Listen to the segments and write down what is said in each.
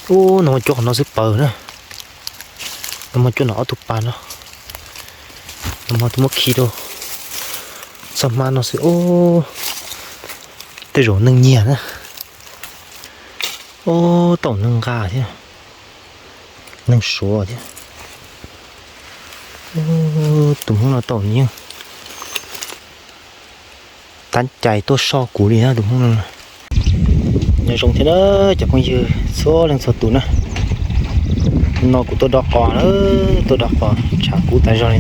Ub, nag hmo cuab qhov no xwb paws na. Nag hmo cuab no ob tug pas no. Nag hmo twb muab khi rau txoj hmab no xwb. Ub, tej zaum neeg nyiag na. Ub, tau neeg nqa thiab, neeg suav thiab. Tus hmoob no tau yeej tab cai tuaj soj kuv li na tus hmoob no. Nyob zoo thiab na cov phooj ywg txhua leej txhua tus na. No kuv tuaj do qos na, tuaj do qos tshav kub tas zog li.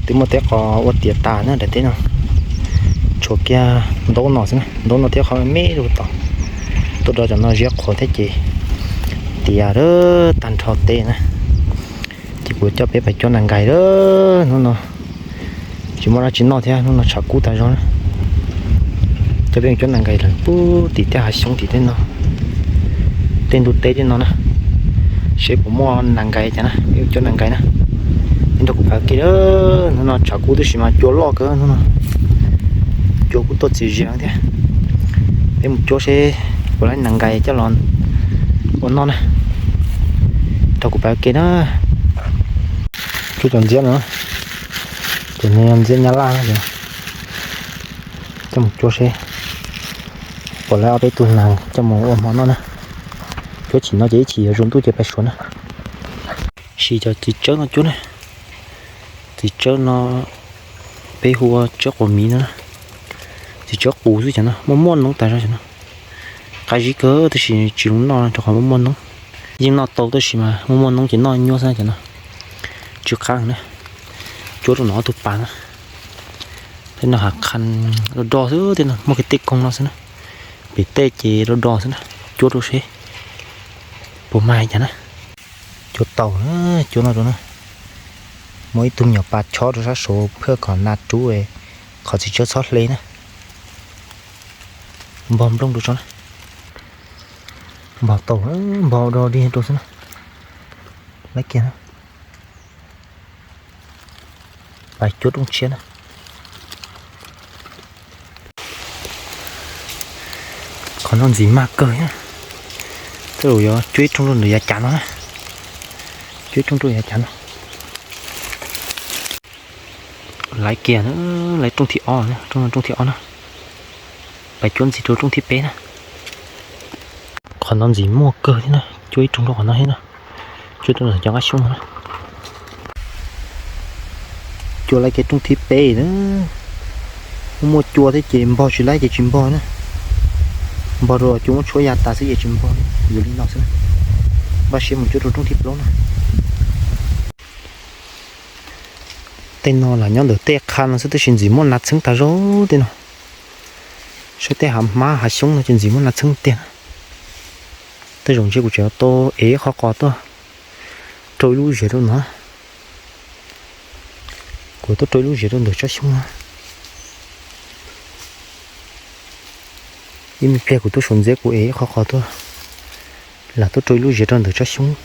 Twb muaj tej qos ua tiav tas na daim teb no. Tshuav kiag ntaub no xwb na, ntaub no thiab qhov me me rau tom. Tuaj do cov no ziab qhuav thiab ces tiav tag nrho teb na. Ces kuv coj peb pais cuab nas nkais lawm hnub no. Tsis muaj dab tsi noj thiab hnub no tshav kub tas zog na. Coj peb mus cuab nas nkais lawm pub tim tej hav xyoob tim tej no, tej ntug teb tej no na, seb puas muaj nas nkais cas na, peb mus cuab nas nkais na. Peb nrog kuv pais ua ke lawm, hnub no tshav kub tab sis mas cua loj kawg hnub no. Cua kuj tuaj txias zias thiab. Peb mus cuab seb puas laib nas nkais coj los ua noj na. Nrog kuv pais ua ke na. Cuab cov ntxiab no, cov no yog ntxiab nyab laj na. Coj mus cuab seb puas laib ob peb tug nas coj mus ua hmo noj na. Cuab chim no ces ib chim yuav zoo ntuj ces pais suav na. Siv cov txiv tsawb no cuab na. Txiv tsawb no peb hu ua tsawb quav miv no na. Txiv tsawb qus xwb cov no, muaj muaj noob tas zog cov no. Qab zib kawg tab sis tsis zoo noj rau qhov muaj muaj noob. Yeej noj tau tab sis mas muaj muaj noob ces noj nyuaj xwb cov no. Tsw qab na. Cuab rau no ob tug pas na. Tej no hav qhan do do xwb, tej no muaj kiag tej koog no xwb na. Pem tej ces do do xwb na. Cuab rau seb puas mag cas na. Cuab tau na, cuab no rau na. Muab ib tug me nyuam pas chob rau sab saud phaj kom nas rub, qhov txiv tsawb txhob hle na. Npog nplooj rau tso na. Npog tau, npog do dig rau xwb na. Laib kiag na. Pais cuab rooj tshiab na. Qhov no ntxim mag kawg thiab. Tej zaum yuav cuab ib rooj rau ntawm yav cav no na. Cuab ib rooj rau yav cav no. Laib kiag na, laib rooj thib ob, rooj no rooj thib ob na. Pais cuab ntxiv rau rooj thib peb na. Qhov no ntxim muaj kawg thiab na, cuab ib rooj rau qhov no thiab na. Cuab rau ntawm cov nqaj xyoob no na. Cuab laib kiag rooj thib peb na. Muaj muaj cua thiab ces npog tsis laib ces tsis npog na. Npog rau cua muab tshuab ya tas xwb ces tsis npog, yuav li no xwb. Npaj siab mus cuab rau rooj thib plaub na. Tej no lam nyob ntawm tej qha no xwb tab sis ntxim muaj nas txheeb tas zog tej no. Saib tej hav hmab hav xyoob no ces ntxim muaj nas txheeb tiag na. Tej zaum ntshe kuv tseem tau ev ib qho qos tuaj rau ib lub zes rau no. Kuv tuaj rau ib lub zes rau ntawm tsob xyoob no. Ib me pliag kuv tuaj saum ntxeb kuv ev ib qho qos tuaj lam tuaj rau ib lub zes rau ntawm tsob xyoob.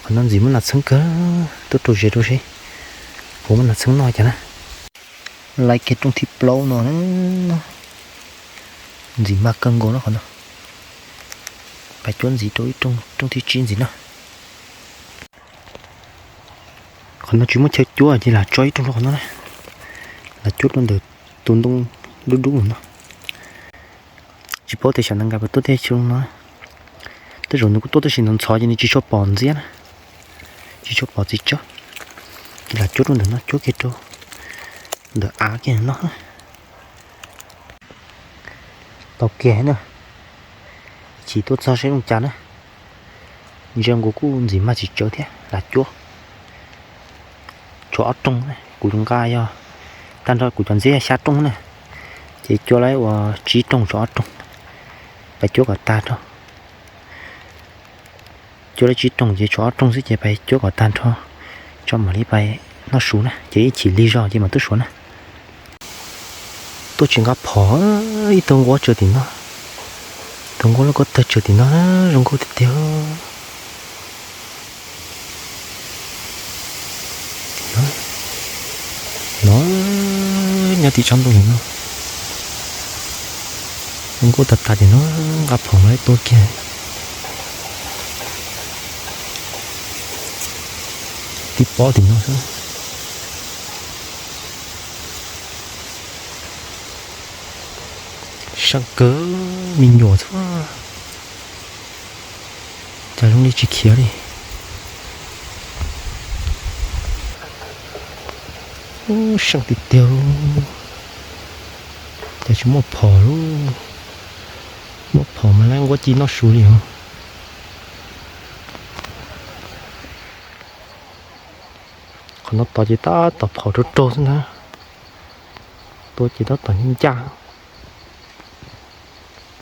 Qhov no ntxim muaj nas txheeb kawg, tuaj rau zes rau seb puas muaj nas txheeb noj cas na. Laib kiag rooj thib plaub no na. Ntxim mag kawg nkaus na qhov no. Pais cuab ntxiv rau ib rooj, rooj thib tsib ntxiv na. Qhov no tsis muaj chaw cuab ces lam tso ib rooj rau qhov no na. Lam cuab rau ntawm tus ntoo dub dub no. Tsis paub tias xyov nas nkais puas tuaj tej xyoo no. Tej zaum nws kuj tuaj tab sis ntxhov ntxhov ces nws tsis tshua pom ntxiab na. Tsis tshua pom txiv tsawb. Ces lam cuab rau ntawm no, cuab kiag rau ntawm av kiag no. Tau kiag na. Chim tuaj txog seb zoo cas na. Ntsia nkaus kuj ntxim mag txiv tsawb thiab, lam cuab tshuav ob rooj. Kuv nqa yog tag nrho kuv cov ntxiab yog xya rooj na, ces cuab laib ua tsib rooj tshuav ob rooj, pais cuab kom tag rau. Cuab laib tsib rooj ces tshuav ob rooj xwb ces pais cuab kom tag nrho tso mam li pais noj su na, ces ib chim lig zog ces mam tuaj suav na. Tuaj tsis nqa phom, ib tug nquab tsaws tim no, tus nquab loj koj tawg tsaws tim no, zoo nkauj tiag tiag. No, nyob tim tsob ntoo no, zoo nkauj tas tas tim no, nqa phom no ib tuaj kiag. Tib pob tim no xwb. Seej kawg, me nyuam xwb. Cas zoo li tsis khiav li. Ub, seej tiag tiag. Cas tsis muaj phom li. Muaj phom mas lawv nquab ci noj su li os. Qhov no tos ces tab tom phom raug raug xwb ntag. Tua ces tab tom ncaj.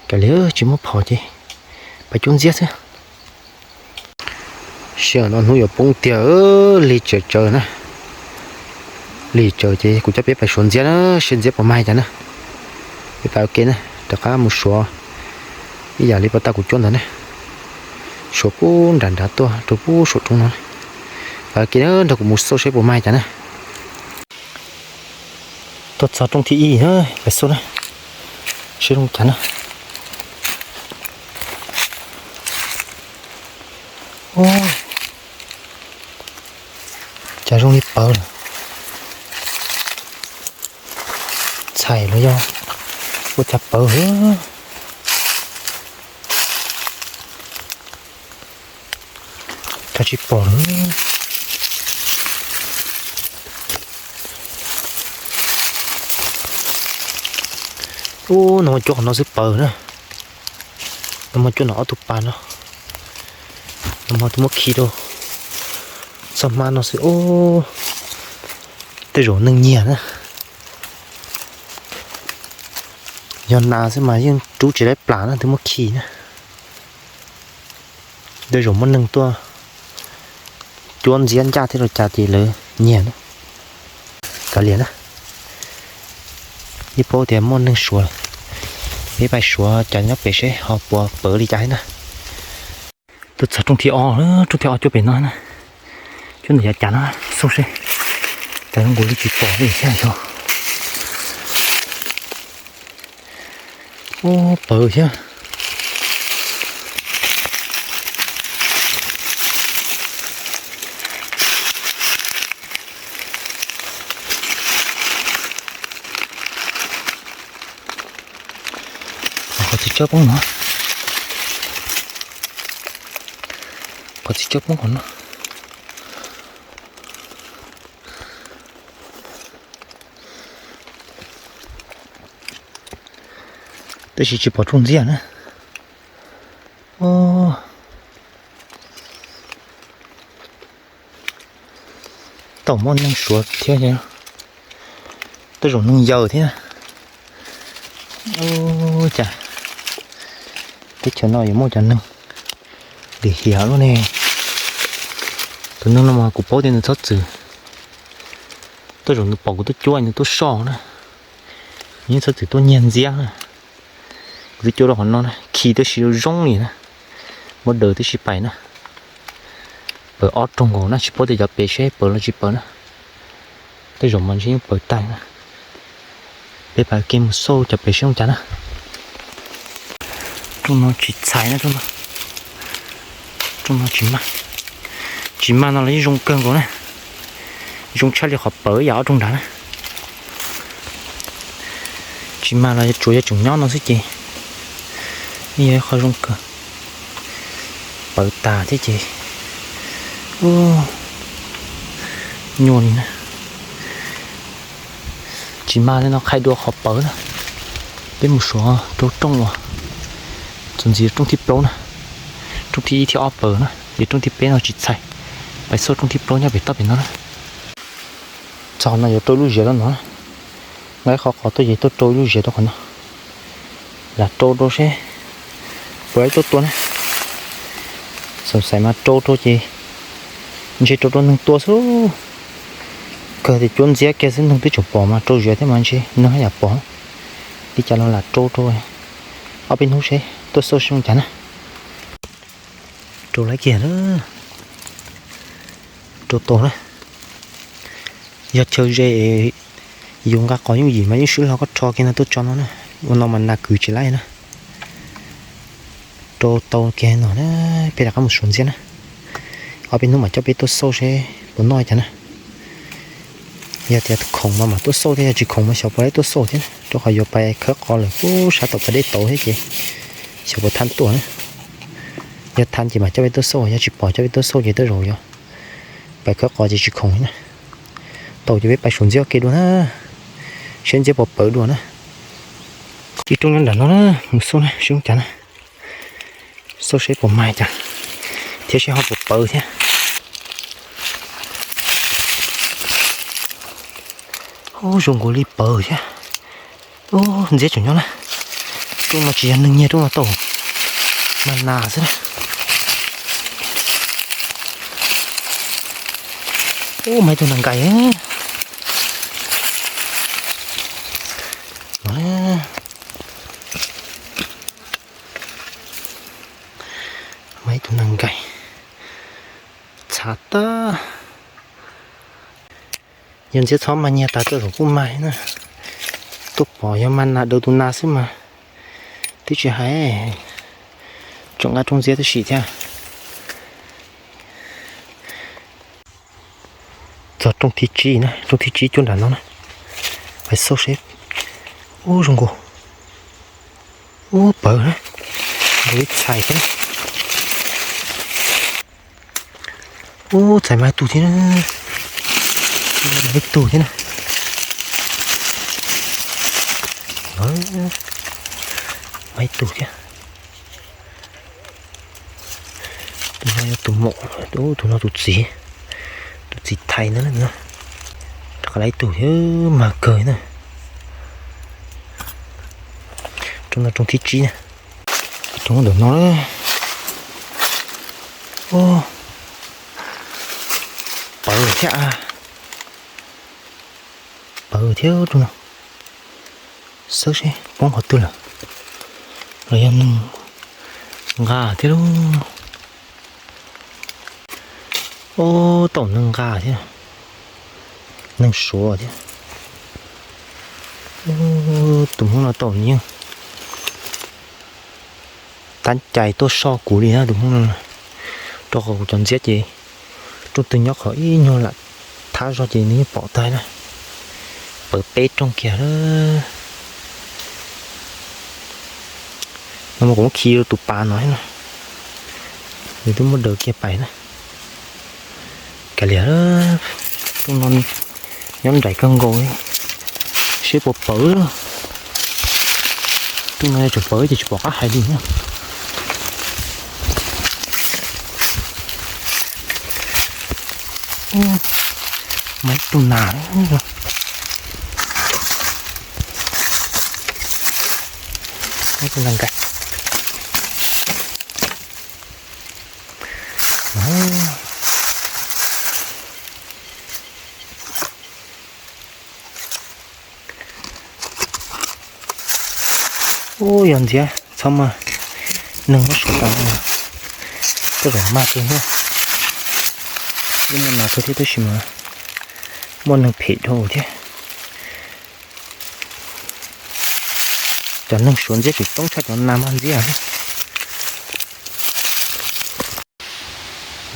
Kav liam, tsis muaj phom ces pais cuab ntxiab xwb. Sij hawm no hnub yuav poob tiag, lig tsawv tsawv na. Lig tsawv ces kuv coj peb pais suav ntxiab na, seb ntxiab puas mag cas na. Peb pais ua ke na, rov qab mus suav ib yam li puag ta kuv cuab ntawd na. Suav puag nram nrad tuaj rau puag saum roob no. Pais ua ke na, nrog kuv mus xauj seb puas mag cas na. Tuaj txog rooj thib ib na, pais xauj na, seb zoo cas na. Ub, cas zoo li pawv lawm. Txhais los yog ua cas pawv. Cas tsis pom lawm. Ub, no mas cuab qhov no xwb pawv na. No mas cuab no ob tug pas no. No mas twb muab khi rau txoj hmab no xwb. Ub, tej zaum neeg nyiag na. Yog nas xwb mas yeej rub tsis laib plas na, twb muab khi na. Tej zaum muaj neeg tuaj cuab ntxiab ncaj thiab los cas ces lawv nyiag na. Kav liam na, yeej paub tias muaj neeg suav, peb pais suav cas nyob pem seb ho puas pawv li cas thiab na. Tuaj txog rooj thib ob, rooj thib ob cuab pem no na. Cuab ntawm yav cas no xauj seb, cas zoo nkaus li tsis pom li thiab yog. Ub, pawv thiab. Qhov txiv tsawb poob no. Qhov txiv tsawb poob qhov no. Tab sis tsis pom rooj ntxiab na. Tau muaj neeg suav thiab, tej zaum neeg yaws thiab. Ua cas teb chaws no yuav muaj cov neeg lim hiam luaj ne. Tus neeg no mas kuv paub tias nws txhob txwm, tej zaum nws pom kuv tuaj cuab nws tuaj soj na. Nws yeej txhob txwm tuaj nyiag ntxiab na. Kuv twb cuab rau qhov no na, khi tib si zoo li na, muab daws tib si pais na. Pawv ob rooj nkaus na, tsis paub tias cov pem seb pawv los tsis pawv na. Tej zaum mas ntshe yeej pawv tag na. Peb pais ua ke mus xauj cov pem seb zoo cas na. Rooj no tsis txhais na, rooj no tsis mag. Tsis mag no los yeej zoo kawg nkaus na. Zoo tshaj li qhov pawv ib yam ob rooj nrad na. Tsis mag los tsuas yog tseem nyob no xwb ces yeej yog ib qho zoo kawg. Pawv tas thiab ces nyuaj li na. Tsis mag li no qhia dua qhov pawv na. Peb mus suav rau rooj uas txuas ntxiv rooj thib plaub na. Rooj thib ib thib ob pawv na, ces rooj thib peb no tsis txhais. Pais xauj rooj thib plaub nyob pem toj pem no na. Txog no yuav rau lub ziav rau no na. Nqa ib qho qos tuaj ces tuaj rau ib lub ziav rau qhov no. Lam rau rau seb puas ib tuaj tua na. Xav xav mas rau rau ces ntshe rau rau neeg tua xwb. Kawg tias cuab ntxiab kiag xwb neeg twb tseem pom mas rau ziav thiab mas ntshe neeg haj yam pom. Li cas los lam rau rau ob peb hnub seb tuaj xauj seb zoo cas na. Rau lawm kiag na. Rau tau na. Yog chaw ze es yus nqa qos yooj yim mas yeej swb hlo koj rho kiag no tuaj tso no na. Ua no mas nas kwv tsis laib na. Rau tau kiag no na, peb rov qab mus suav ntxiab na. Ob peb hnub mam coj peb tuaj xauj seb Puas noj cas na? Yog tias khoom mas mam tuaj xauj thiab, yog tsis khoom mas xyov puas laib tuaj xauj thiab, rau qhov yuav pais khawb qos lawm, ub, sab tom pas dej tauv thiab ces xyov puas thab tuaj na. Yog thab ces mam coj peb tuaj xauj, yog tsis pom coj peb tuaj xauj ces tej zaum yuav pais khawb qos ces tsis khoom na. Tau ces peb pais suav ntxiab ua ke dua na, saib ntxiab puas pawv dua na. Ib rooj nyob nram no na, mus xauj na seb zoo cas na. Xauj seb puas mag cas thiab seb ho puas pawv thiab. Ub, zoo nkaus li pawv thiab. Ub, ntxiab tseem nyob na. Rooj no tsis yog neeg nyiag, rooj no tau mag nas xwb na. Ub, mag ib tug nas nkais. Mag ib tug nas nkais. Txhav tag. Yog ntxiab txhob mag nyiag tas tej zaum kuj mag na. Tuaj pom yog mag nas daws tus nas xwb mas twb tsis hais, tseem nqa rooj ntxiab tib si thiab. Txog rooj thib tsib na, rooj thib tsib cuab nram no na. Pais xauj seb. Ub, zoo nkaus. Ub, pawv na. Nkaus ib txhais thiab. Ub, txhais mas ib tug thiab na. Mas ib tug thiab na. Mas ib tug thiab. Tus no yog tus maum, tus no tus txiv, tus txiv thais ntawd na. Rov qab ib tug thiab, mag kawg na. Rooj no rooj thib tsib na. Rooj ntawm no. Pawv thiab. Pawv thiab rooj no. Xawb seb poob qhov twg lawm. Los yog neeg nqa thiab lauj. Ob, tau neeg nqa thiab. Neeg suav thiab. Tus hmoob no tau nws yeej tab cai tuaj soj kuv li na tus hmoob no. Rau qhov kuv cov ntxiab ces rooj twg nyob qhov ib nyuag lam thab zog ces nws yeej pom tag na. Pawv peb rooj kiag. No mas kuv muab khi rau tus pas no na. Nws twb muab daws kiag pais na. Kav liam, rooj no nyob nraim kawg nkaus li. Seb puas pawv. Rooj no yog tseem pawv ces tsis pom qab hais li na. Mas ib tug nas, ib tug nas nkais. Ub, yog ntxiab txhob mag, neeg muab suav tas no, tej zaum mag kawg thiab. Yeej muaj nas kawg thiab tab sis mas muaj neeg phem dhau thiab. Cov neeg suav ntxiab tseem coob tshaj cov nas mag ntxiab.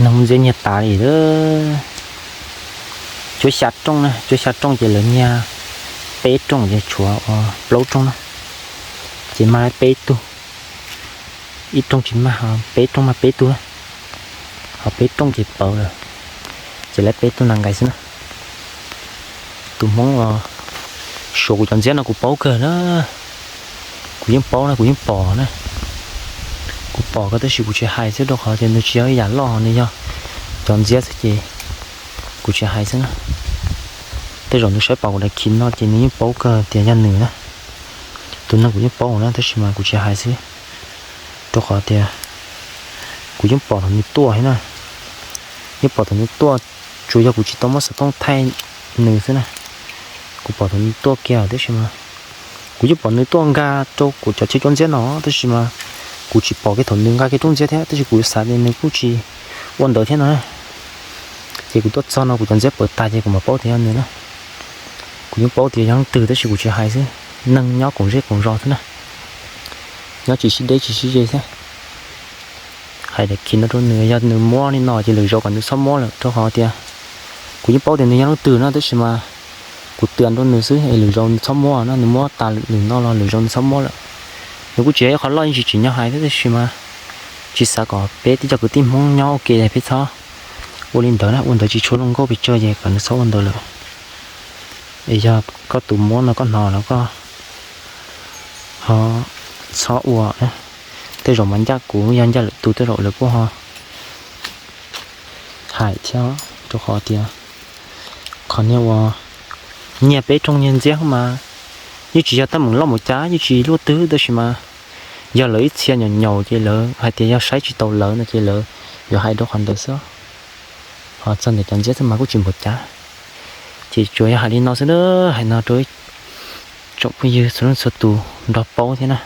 Neeg ntxiab nyiag tas li lawm. Cuaj xya rooj na, cuaj xya rooj ces lawv nyiag peb rooj ces tshuav plaub rooj na. Ces mag peb tug, ib rooj tsis mag, peb rooj mag peb tug na. Ho peb rooj ces pawv lawm, ces lawv peb tug nas nkais xwb na. Tus hmoob los suav kuv cov ntxiab no kuv paub kawg na. Kuv yeej paub na, kuv yeej pom na. Kuv pom kawg tab sis kuv tsis hais xwb rau qhov tias nws tsis yog ib yam loj, nws yog cov ntxiab xwb ces kuv tsis hais xwb na. Tej zaum nws saib pom kuv daim khiv no ces nws yeej paub kawg tias yog nws na. Tus neeg kuv yeej paub na tab sis mas kuv tsis hais xwb, rau qhov tias kuv yeej pom thaum nws tuaj thiab na. Yeej pom thaum nws tuaj, tsuas yog kuv tsis tau muab xov tooj thaij nws xwb na. Kuv pom thaum nws tuaj kiag tab sis mas kuv yeej pom nws tuaj nkag rau kuv cov chaw cuab ntxiab no tab sis mas kuv tsis pom kiag thaum nws nkag kiag rooj ntxiab thiab tab sis kuv xav tias nws kuj tsis ua ntawd thiab no. Ces kuv tuaj txog no kuv cov ntxiab pawv tas ces kuv mam paub tias yog nws na. Kuv yeej paub tias yog leej twg tab sis kuv tsis hais xwb. Neeg nyob koom zej koom zos xwb na, nyob tsis sib deb tsis sib ze thiab. Hais daim khiv no rau nws, yog nws muab li no ces lwm zaus kom nws txhob muab lawm rau qhov tias Kuv yeej paub tias nws yog leej twg no tab sis mas kuv twv rau nws xwb es lwm zaus nws txhob muab no, nws muab tas lwm no los lwm zaus nws txhob muab lawm. Nws kuj tsis yog ib qho loj yeej tsis tsim nyog hais thiab tab sis mas tsis xav kom peb tib co kwv tij Hmoob nyob ua ke peb txhob ua li ntawd na, ua ntawd tsis tshua zoo nkauj pes tsawg ces kom nws txhob ua ntawd lawm. Es yog koj tus muab no koj hnov los koj ho txhob ua. Tej zaum mas ncaj kuv yog ncaj lwm tus tej zaum lawv kuj ho hais thiab, rau qhov tias qhov niag uas nyiag peb rooj nyiag ntxiab mas yeej tsis yog teeb meem loj mus cav, yeej tsis luaj twg tab sis mas yog lawv ib txhia nyaum nyaum ces lawv hais tias yog saib tsis taus lawv no ces lawv yuav hais rau qhov ntawd xwb. Ho txog ntawm cov ntxiab xwb mas kuj tsis npaum cas. Ces tsuas yog hais li no xwb na, hais no rau tsoom phooj ywg txhua leej txhua tus nrog paub thiab na,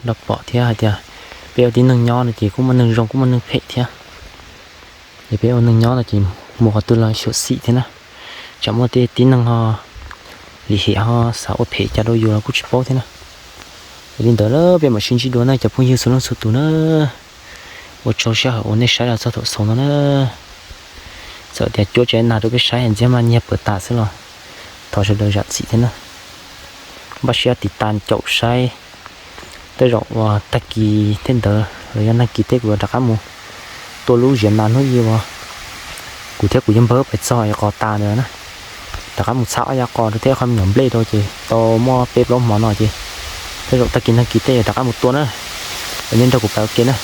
nrog pom thiab hais tias peb ua tib neeg nyob no ces kuj muaj neeg zoo kuj muaj neeg phem thiab. Ces peb ua neeg nyob no ces mus qhov twg los xyuam xim thiab na, tsam muaj tej tib neeg ho lim hiam ho xav ua phem cas rau yus los kuj tsis paub thiab na. Yog li ntawd peb mam sib ntsib dua na cov phooj ywg txhua leej txhua tus na. Ua tsaug sij hawm uas nej saib los txog thaum xaus no na. Txawm tias cuab tsev nag rau peb saib ntxiab mas nyiag pawg tas xwb los thov sawv daws zam txim thiab na. Npaj siab tiv tas caum saib, tej zaum uas tag kis tej ntawd los yog nag kis tej kuv yuav rov qab mus tua lub ziav nas hnub ib uas kuv thiab kuv yawg npawg pais txog qos tas ntawd na. Rov qab mus txhab ob yav qos rau thiab qhov me nyuam nplej rau ces tau muaj peb plaub hmo no ces tej zaum tag kis nag kis tej rov qab mus tua na. Es nej nrog kuv pais ua ke na.